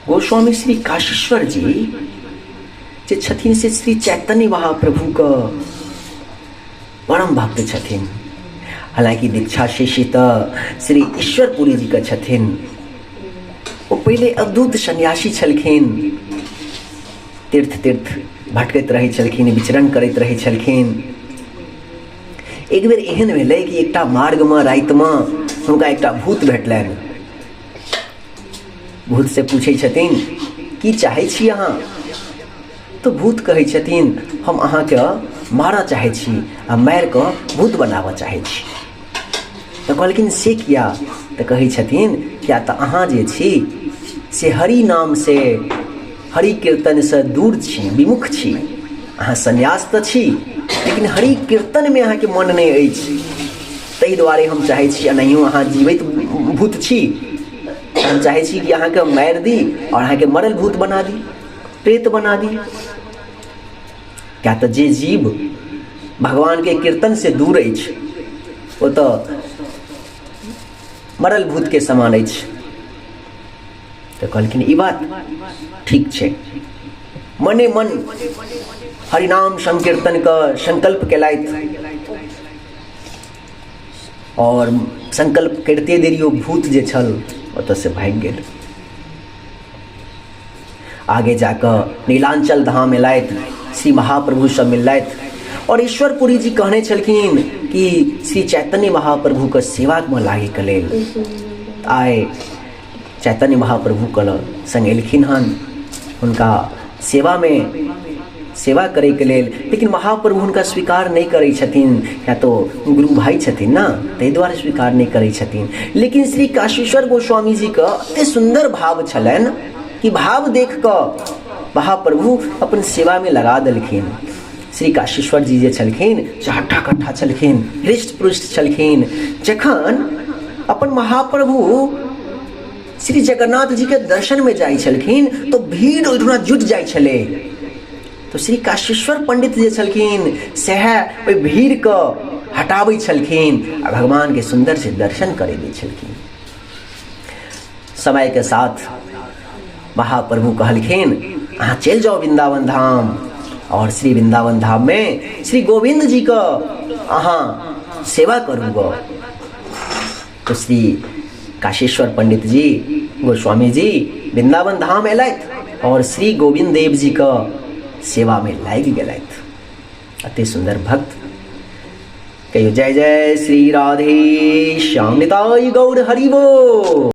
गोस्वामी श्री काशीश्वर जी जे छथिन से श्री चैतन्य महाप्रभुके परम भक्त छथिन। हालांकि दीक्षा शिष्य तऽ श्री ईश्वरपुरी जीके छथिन। ओ पहिले अवधूत सन्यासी छलखिन, तीर्थ तीर्थ भटकैत रहै छलखिन, विचरण करैत रहै छलखिन। एक बेर एहन भेलै कि एकटा मार्गमे रातिमे हुनका एकटा भूत भेटलनि। भूत से पूछै छथिन की चाहै छी अहाँ? तऽ भूत कहै छथिन हम अहाँके मारऽ चाहै छी आ मारि कऽ भूत बनाबऽ चाहै छी। तऽ कहलखिन से किया? तऽ कहै छथिन किया तऽ अहाँ जे छी से हरि नाम से हरि कीर्तन से दूर छी, विमुख छी। अहाँ सन्यास तऽ छी लेकिन हरि कीर्तनमे अहाँके मन नहि अछि, ताहि दुआरे हम चाहै छी एनाहियो अहाँ जीवैत भूत छी, हम चाहै छी कि अहाँके मारि दी आओर अहाँके मरल भूत बना दी, प्रेत बना दी। किया तऽ जे जीव भगवानके कीर्तन से दूर अछि ओ तऽ मरल भूतके समान अछि। तऽ कहलखिन ई बात ठीक छै। मने मन हरिनाम संकीर्तन के संकल्प केलथि और संकल्प करिते देरी ओ भूत जे छल ओतऽ से भागि गेल। आगे जाकऽ नीलांचल धाम एलथि, श्री महाप्रभु से मिललथि और ईश्वरपुरी जी कहने छलखिन कि श्री चैतन्य महाप्रभु के सेवामे लागैके लेल आइ चैतन्य महाप्रभु के संग एलखिन हन हुनका सेवामे सेवा करैके लेल, लेकिन महाप्रभु हुनका स्वीकार नहि करै छथिन, या तो गुरु भाई छथिन ना, ताहि दुआरे स्वीकार नहि करै छथिन। लेकिन श्री काशीश्वर गोस्वामी जीके एते सुन्दर भाव छलनि कि भाव देख कऽ महाप्रभु अपन सेवामे लगा देलखिन। श्री काशीश्वर जी जे छलखिन से हट्ठा कट्ठा छलखिन, हृष्ट पुष्ट छलखिन। जखन अपन महाप्रभु श्री जगन्नाथ जी के दर्शन में जाइ छलखिन तो भीड़ ओहिठुना जुटि जाइ छलै। तो श्री काशीश्वर पंडित जे छलखिन सएह ओहि भीड़के हटाबै छलखिन आ भगवानके सुन्दर से दर्शन करै दै छलखिन। समय के साथ महाप्रभु कहलखिन अहाँ चलि जाउ वृंदावन धाम और श्री वृंदावन धाम में श्री गोविंद जी के अहाँ सेवा करू गो। तो श्री काशीश्वर पंडित जी गोस्वामी जी वृंदावन धाम एलथि और श्री गोविंद देव जी के सेवा में लागि गेलथि। अति सुंदर भक्त। कहियो जय जय श्री राधे श्याम निताई गौर हरि बोल।